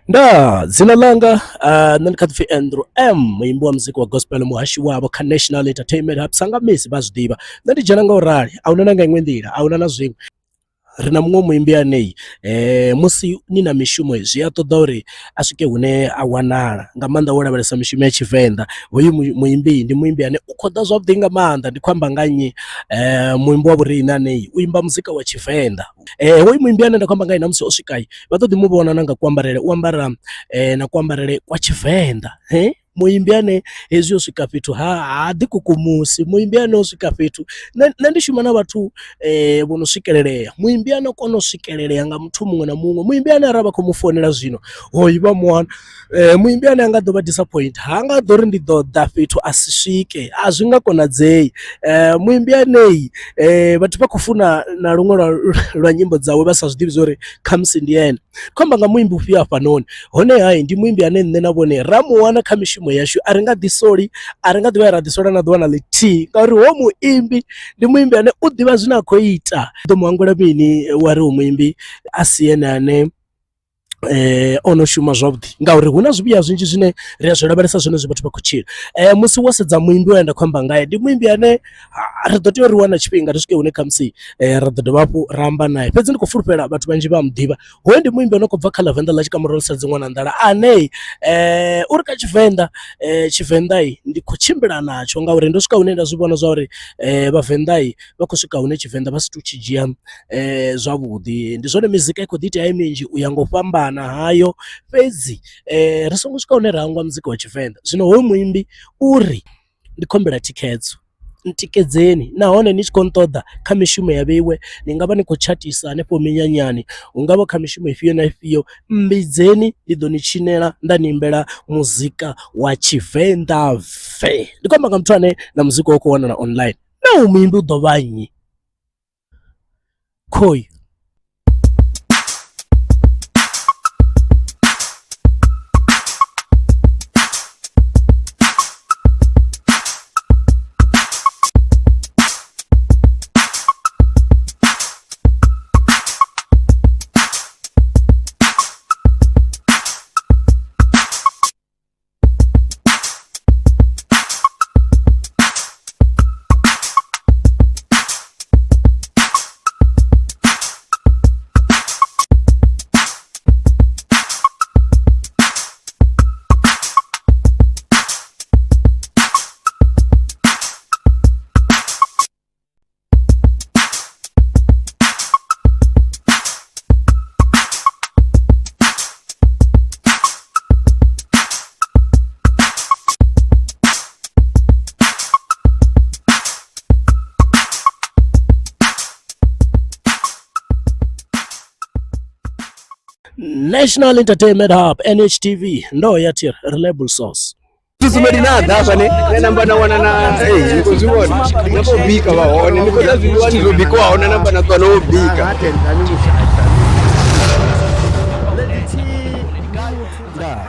Ndaa, dzina ḽanga nṋe ndi kha ḓi pfhi Andrew M muimbi wa muzika wa gospel muhashi wavho kha National Entertainment Hub sanga misi vha zwi ḓivha nṋe ndi dzhena nga u rali ahuna na nga iṅwe nḓila ahuna na zwiṅwe. Ri na muṅwe muimbi ane musi ni na mishumo zwi a ṱoḓa uri a swike hune a wanala nga maanḓa wo lavhelesa mishumo ya tshivenḓa, hoyu muimbi ndi muimbi ane u khou ḓa zwavhuḓi nga maanḓa ndi khou amba nga nnyi muimbi wa vhoriṋe ane u imba muzika wa tshivenḓa. Hoyu muimbi ane nda khou amba ngae na musi o swika vha ḓo ḓi mu vhona na nga kuambarele u ambara na kuambarele kwa tshivenḓa muimbi ane hezwi o swika fhethu ha ha ḓi kukumusi muimbi ane o swika fhethu nṋe nṋe ndi shuma na vhathu vho no swikelelea muimbi ane o kona u swikelelea nga muthu muṅwe na muṅwe muimbi ane arali vha khou mu founela zwino hoyu vha mu wana. Muimbi ane a nga ḓo vha disappoint ha nga ḓo ri ndi ḓo ḓa fhethu a si swike a zwi nga konadzei, muimbi ane vhathu vha khou funa na luṅwe lwa lwa nyimbo dzawe vha sa zwiḓivhi zwori khamusi ndi ene. Khou amba nga muimbi ufhio hafhanoni honeha ndi muimbi ane nṋe na vhone ra mu wana kha mishumo yashu a ri nga ḓi soli a ri nga ḓi vhuya ra ḓi sola na ḓuvha na ḽithihi ngauri hoyu muimbi ndi muimbi ane u ḓivha zwine a khou ita. Ndi ḓo mu hangwela mini wa ri hoyu muimbi a si ene ane o no shuma zwavhuḓi ngauri hu na zwivhuya zwinzhi zwine ri a zwi lavhelesa zwone zwi vhathu vha khou tshila. Musi wo sedza muimbi we nda khou amba ngae ndi muimbi ane ri ḓo tea uri ri wana tshifhinga ri swike hune khamusi ra ḓo dovha hafhu ra amba nae fhedzi ndi khou fulufhela vhathu vhanzhi vha a muḓivha hoyu ndi muimbi ano khou bva kha ḽa Venḓa ḽa Tshikamuro ḽi sa dzi ṅwana nḓala ane uri kha Tshivenḓa Tshivenḓa ndi khou tshimbila natsho ngauri ndo swika hune nda zwi vhona zwa uri vhavenḓa vha khou swika hune Tshivenḓa vha si tu tshi dzhia zwavhuḓi. Ndi zwone mizika i kho ḓi itea i minzhi u ya nga u fhambana hayo fhedzi ri songo swika hune ra hangwa muzika wa Tshivenḓa. Zwino hoyu muimbi uri ndi khou humbela thikhedzo ntikedzeni nahone ni tshi khou nṱoḓa kha mishumo ya vheiwe ni nga vha ni khou tshatisa hanefho minyanyani hu nga vha kha mishumo ifhio na ifhio mmbidzeni ndi ḓo ni tshinela nda ni imbela muzika wa Tshivenḓa ve. Ndi khou amba nga muthu ane na muzika wawe u khou wanala online na hoyu muimbi u ḓo vha nnyi. Khoyu. National Entertainment Hub NHTV ndo ya tir reliable source. Susumedi na ḓa hafha ne nṋe namba na wana na ee ni khou zwi vhona na vho bika vha hone ni khou ḽa zwiḽiwani zwo bikiwaho na namba na ṱwa no bika. Ndaa.